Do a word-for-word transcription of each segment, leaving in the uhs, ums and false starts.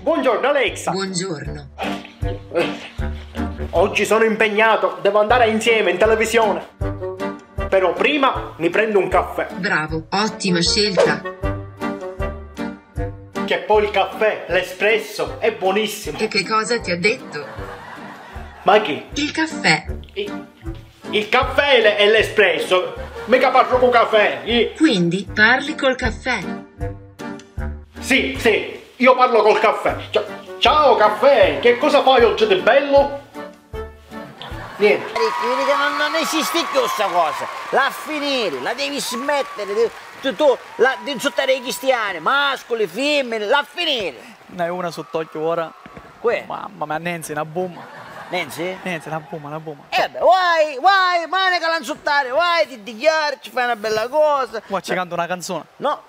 Buongiorno, Alexa. Buongiorno. Eh, oggi sono impegnato, devo andare a Insieme in televisione. Però prima mi prendo un caffè. Bravo, ottima scelta. Che poi il caffè, l'espresso, è buonissimo. E che cosa ti ha detto? Ma chi? Il caffè. I- Il caffè e le- e l'espresso. Mica parlo cu cafè. I- Quindi parli col caffè. Sì, sì, io parlo col caffè. Cia- Ciao caffè, che cosa fai oggi di bello? Niente. Vedi che non, non esiste più sta cosa. La a finire, la devi smettere. De- tu, tu, la, di insultare i cristiani, mascoli, femmini, la a finire. N'hai una sott'occhio ora. Uè. Mamma mia, Nancy, na bumma. Nancy? Nancy, na bumma, na bumma. E vabbè, vai, vai, manicala a insultari, vai, ti dichiari, ci fai una bella cosa. Ora ci cantu una canzona. No,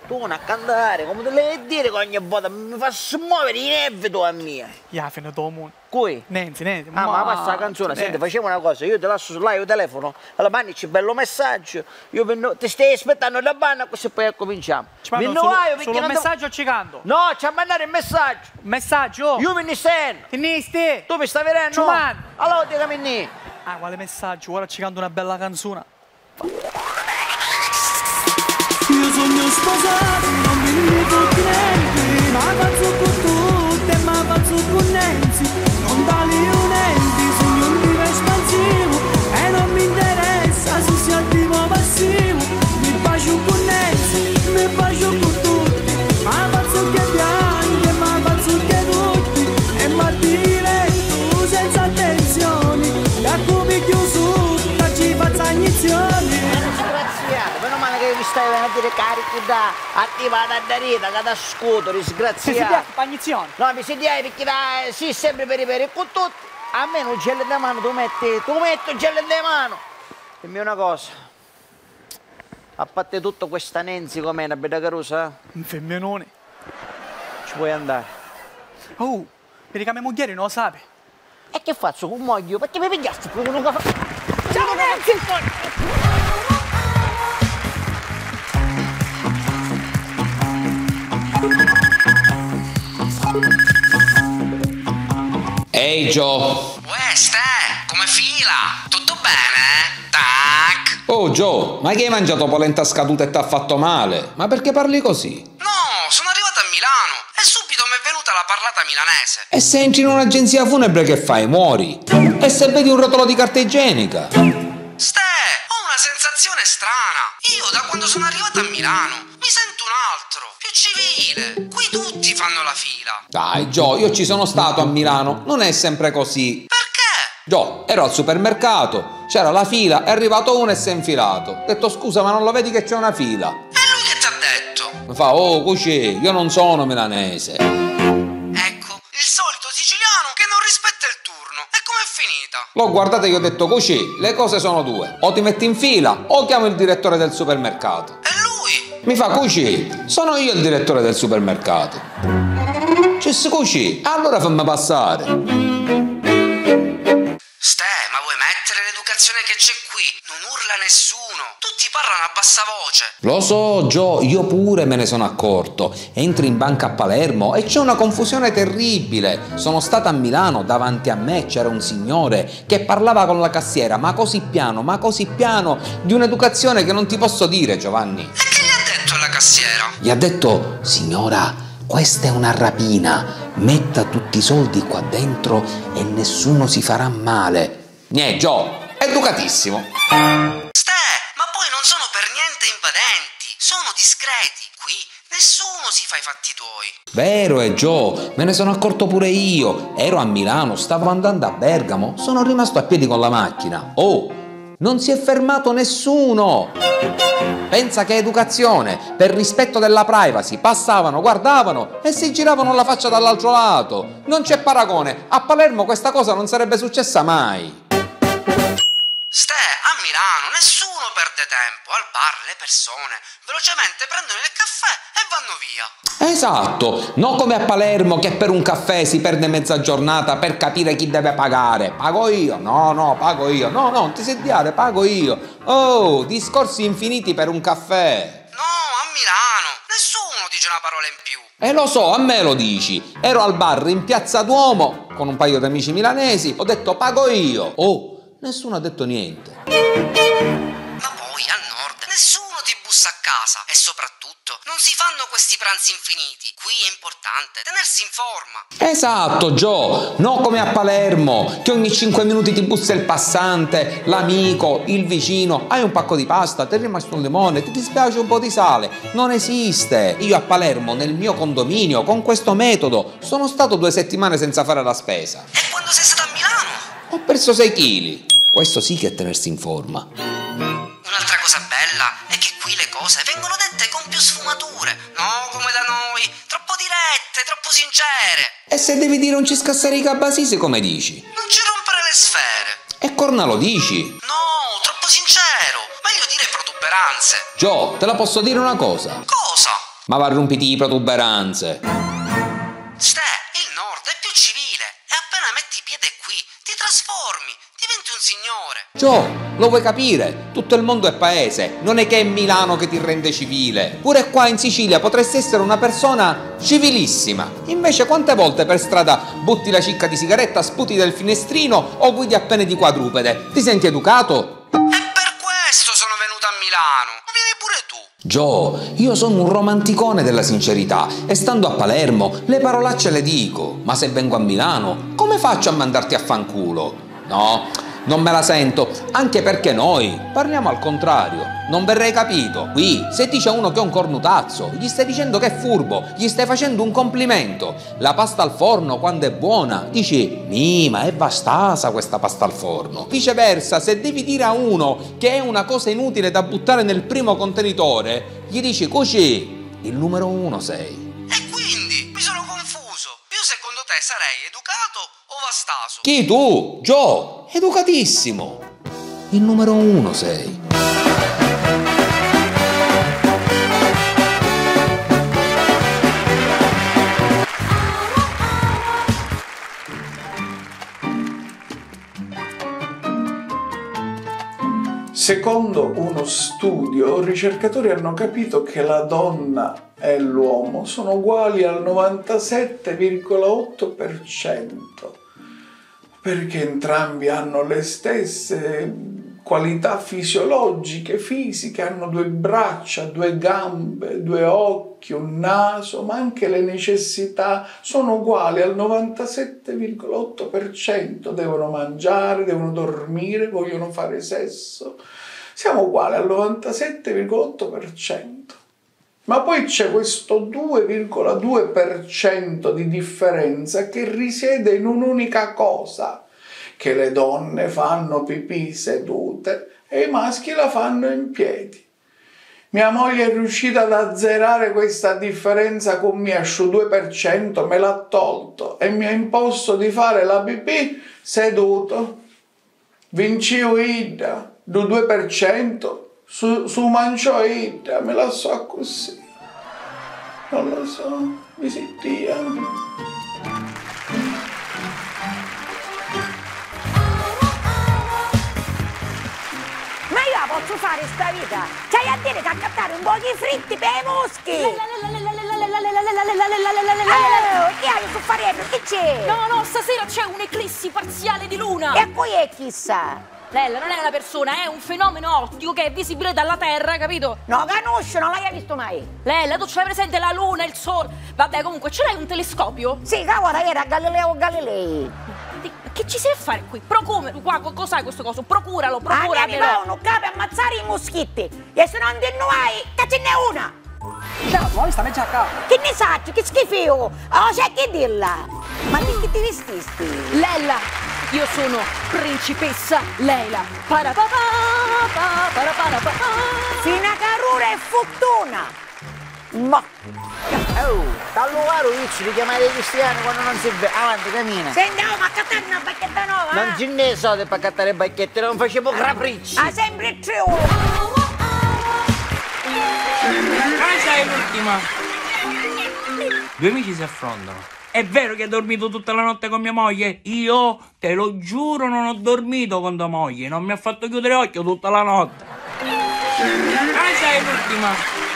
tu non a cantare, come ti devi dire che ogni volta mi fa smuovere i nervi tu a mia. Ia, fine tu munnu. Cui? Nancy, Nancy. Ah, ma passa la canzone, senti, facciamo una cosa, io ti lascio là, io telefono, allora mandici bello messaggio, io venno, ti stai aspettando da banna, così poi cominciamo. Ci mando solo, solo un messaggio o ci canto? No, ci ha mandato il messaggio. Messaggio? Io mi ne sento. Ti nisti? Tu mi stai vedendo? Ci mando. Allora dica mi ni. Ah, quale messaggio? Ora ci canto una bella canzone. Io sogno sposato, non mi dico niente, ma faccio con tutte, ma faccio con Nancy, non dali un enti, sogno un tipo espansivo e non mi interessa se sia attivo o passivo. Mi bacio cu Nancy, mi bacio cu tutti, ma fazzu che bianchi, ma fazzu che tutti, e ma dilettu senza attenzioni, da cui chiusu, da ci fazza agnizioni. Disgraziato, meno male che mi stai a dire carichi da attivata da rita, che da scuto, disgraziato. Ti si piace, agnizioni? No, mi si diai perché da, sì, sempre per i peri con tutti, a me un gelo in mano tu metti, tu metti un gelo in mano. Dimmi una cosa. A parte tutto, questa Nancy com'è, una bedda carusa? Un femminone. Ci puoi andare. Oh, vedi che mia mugghieri non lo sape. E che faccio, cu mogghiu? Perché mi pigliasti pure uno caffè? Ciao Nancy! Ehi Gio! Uè, Stè, come fila? Tutto bene? Tac. Oh Gio, ma chi hai mangiato polenta scaduta e t'ha fatto male? Ma perché parli così? No, sono arrivato a Milano e subito mi è venuta la parlata milanese. E se entri in un'agenzia funebre che fai? Muori? E se vedi un rotolo di carta igienica? Stè, ho una sensazione strana. Io da quando sono arrivato a Milano mi sento un altro, più civile. Qui tutti fanno la fila. Dai, Gio, io ci sono stato a Milano, non è sempre così. Perché? Gio, ero al supermercato, c'era la fila, è arrivato uno e si è infilato. Ho detto: "Scusa, ma non lo vedi che c'è una fila?" E lui che ti ha detto? Mi fa: "Oh, cucì, io non sono milanese." Ecco, il solito siciliano che non rispetta il turno. E com'è finita? L'ho guardato e gli ho detto: "Cucì, le cose sono due, o ti metti in fila o chiamo il direttore del supermercato." E lui? Mi fa: "Cucì, sono io il direttore del supermercato." Cissi: "Cucì, allora fammi passare." Stè, ma vuoi mettere l'educazione che c'è qui? Non urla nessuno, tutti parlano a bassa voce. Lo so, Gio, io pure me ne sono accorto. Entri in banca a Palermo e c'è una confusione terribile. Sono stato a Milano, davanti a me c'era un signore che parlava con la cassiera, ma così piano, ma così piano, di un'educazione che non ti posso dire, Giovanni. E che gli ha detto alla cassiera? Gli ha detto: "Signora, questa è una rapina, metta tutti i soldi qua dentro e nessuno si farà male." Gnè, Gio, educatissimo. Stè, ma poi non sono per niente invadenti, sono discreti. Qui nessuno si fa i fatti tuoi. Vero è, Gio, me ne sono accorto pure io. Ero a Milano, stavo andando a Bergamo, sono rimasto a piedi con la macchina. Oh, non si è fermato nessuno! Pensa che educazione! Per rispetto della privacy, passavano, guardavano e si giravano la faccia dall'altro lato. Non c'è paragone, a Palermo questa cosa non sarebbe successa mai. Stè, a Milano nessuno perde tempo, al bar le persone velocemente prendono il caffè e vanno via. Esatto, no come a Palermo che per un caffè si perde mezza giornata per capire chi deve pagare. "Pago io, no, no, pago io, no, no, non ti sediare, pago io." Oh, discorsi infiniti per un caffè. No, a Milano nessuno ti dici una parola in più. E lo so, a me lo dici. Ero al bar in Piazza Duomo con un paio d'amici milanesi, ho detto: "Pago io." Oh, nessuno ha detto niente. Ma poi al nord nessuno ti bussa a casa e soprattutto non si fanno questi pranzi infiniti. Qui è importante tenersi in forma. Esatto, Gio, no come a Palermo, che ogni cinque minuti ti bussa il passante, l'amico, il vicino, hai un pacco di pasta, ti è rimasto un limone, ti dispiace un po' di sale. Non esiste. Io a Palermo, nel mio condominio, con questo metodo, sono stato due settimane senza fare la spesa. E quando sei stato a Milano? Ho perso sei chili. Questo sì che è tenersi in forma. Un'altra cosa bella è che qui le cose vengono dette con più sfumature, no come da noi, troppo dirette, troppo sincere. E se devi dire un ciscassari cabasisi, come dici? Non ci rompere le sfere. E corna lo dici? No, troppo sincero. Meglio dire protuberanze. Gio, te la posso dire una cosa? Cosa? Ma va, rumpiti i protuberanze. Ste, il nord è più civile e appena metti piede qui, ti trasformi, diventi un signore. Gio, lo vuoi capire? Tutto il mondo è paese, non è che è Milano che ti rende civile. Pure qua in Sicilia potresti essere una persona civilissima. Invece quante volte per strada butti la cicca di sigaretta, sputi dal finestrino o guidi a pene di quadrupede? Ti senti educato? E per questo sono venuto a Milano. Vieni pure tu. Gio, io sono un romanticone della sincerità e stando a Palermo le parolacce le dico, ma se vengo a Milano come faccio a mandarti a fanculo? No, non me la sento, anche perché noi parliamo al contrario. Non verrei capito. Qui, se dice a uno che è un cornutazzo, gli stai dicendo che è furbo, gli stai facendo un complimento. La pasta al forno, quando è buona, dici: "Mì, ma è vastasa questa pasta al forno." Viceversa, se devi dire a uno che è una cosa inutile da buttare nel primo contenitore, gli dici: "Cucì, il numero uno sei." E quindi mi sono confuso. Io secondo te sarei educato o vastaso? Chi, tu? Gio, educatissimo! Il numero uno sei. Secondo uno studio, ricercatori hanno capito che la donna e l'uomo sono uguali al novantasette virgola otto per cento, perché entrambi hanno le stesse qualità fisiologiche, fisiche, hanno due braccia, due gambe, due occhi, un naso, ma anche le necessità sono uguali al novantasette virgola otto per cento, devono mangiare, devono dormire, vogliono fare sesso. Siamo uguali al novantasette virgola otto per cento. Ma poi c'è questo due virgola due per cento di differenza che risiede in un'unica cosa, che le donne fanno pipì sedute e i maschi la fanno in piedi. Mia moglie è riuscita ad azzerare questa differenza cu mia, stu due per cento me l'ha tolto e mi ha imposto di fare la pipì seduto. Vinciu idda, ddu due per cento, su, su manciò idda, mi lassò accussì. Non lo so, mi sittia. Ma io la pozzu fari sta vita? C'hai a diri ca accattari un pochi fritti pi muschi! Oh, chi hai su farieddu? Chi c'è? No, no, stasera c'è un'eclissi parziale di luna! E cu è chissa? Lella non è una persona, è un fenomeno ottico che è visibile dalla Terra, capito? No canusciu, non l'hai visto mai. Lella, tu c'hai presente la luna, il sole? Vabbè, comunque, ce l'hai un telescopio? Sì, ca ora era Galileo Galilei. Di- Che ci sei a fare qui? Procura, qua, co- cos'è questo coso? Procuralo, procuralo. Andiamo, un capo ammazzare i moschitti. E se non ti vai, che ce n'è una! No, poi sta già qua. Che ne saccio, che schifio! Oh, c'è che dirla! Ma perché ti vestisti? Lella, io sono principessa Leila. Para pa pa, pa, para para pa pa. Fina carura e fortuna! Ma Oh, t'alluvaru, Icci, di chiamari i cristiani quannu non si ve-, avanti, camina. Senti, oh, ma accattati una bacchetta nova, non ci nn'è soldi p'accattari bacchetti, non facemu capricci. Ah, sempre tru. Casa è l'ultima. Due amici si affrontano. È vero che hai dormito tutta la notte con mia moglie? Io? Te lo giuro, non ho dormito con tua moglie, non mi ha fatto chiudere occhio tutta la notte. Casa è l'ultima.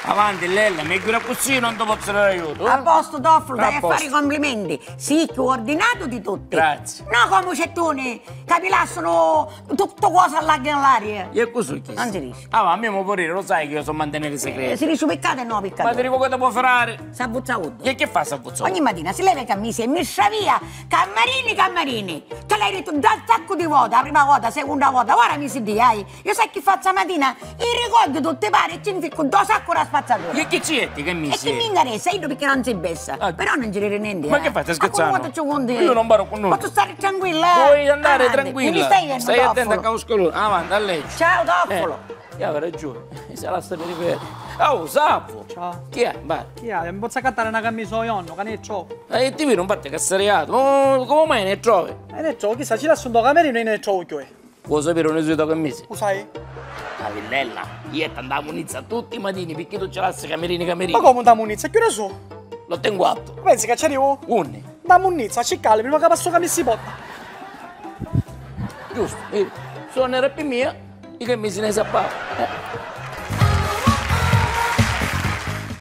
Avanti, Lella, megghiu d'accussì non ti pozzu dari aiutu, eh? A postu, Toffolo, t'haiu a fari i complimenti. Sii cchiù ordinatu di tutti. Grazie. No comu certuni ca mi lassanu tuttu cosu all'aria e all'aria. E cusù chi si? Non si dici. Ah, ma a mia mi pò diri, lu sai chi iu so manteniri i secreti. Eh, si dici piccatu e no piccatu. Ma ti dicu ca ti pò firari. S'avvuzza uddu. E chi fa s'avvuzza uddu? Ogni matina si leva i cammisi e mi stravia, cammarini, cammarini. Ti l'haiu dittu già un saccu di voti, a prima vota, a secunda vota, ora mi si dì, ai. Iu sai chi fazzu a matina? I ricogghiu tutti pari e ci nficcu ddo saccu dda spazzatura. E chi ci jetti i cammisi? E chi mi ncaressa, iddu picchì non si bessa. Ah. Però non ci diri nenti, eh. Ma chi fai, stai scherzannu? Iu non parru cu nuddu. Pozzu stari tranquilla, eh? Puoi andare tranquilla. Avanti. Mi stai jennu, Toffolo. Stai attenta ca u scaluni. Avanti, a leggi. Ciao, Toffolo. Eh, iu avi ragiuni. Si lassa peri peri. Oh, Sapu! Ciao. Chi è? Vai. Chi è? Non pozzu accattari na cammisa o jonnu, ca non i trovu. Eh, ti vidu, non parti cassariatu. Ma comu mai non i trovi? Eh, non i trovu, chissà, ci lassu nto camerinu e non i trovu cchiù. Vuoi sapere unni sui to cammisi? U sai? A villella, ietta nta munnizza tutti i matini, picchì tu ci lassi camerini camerini. Ma comu nta munnizza? Chi ura su? L'ottu e un quartu. Pensi ca ci arrivu? Unni? Nta munnizza, a circalli, prima ca passu cammisi porta. Giustu, vidi, si non era pi mia, i cammisi ne sappava. Eh.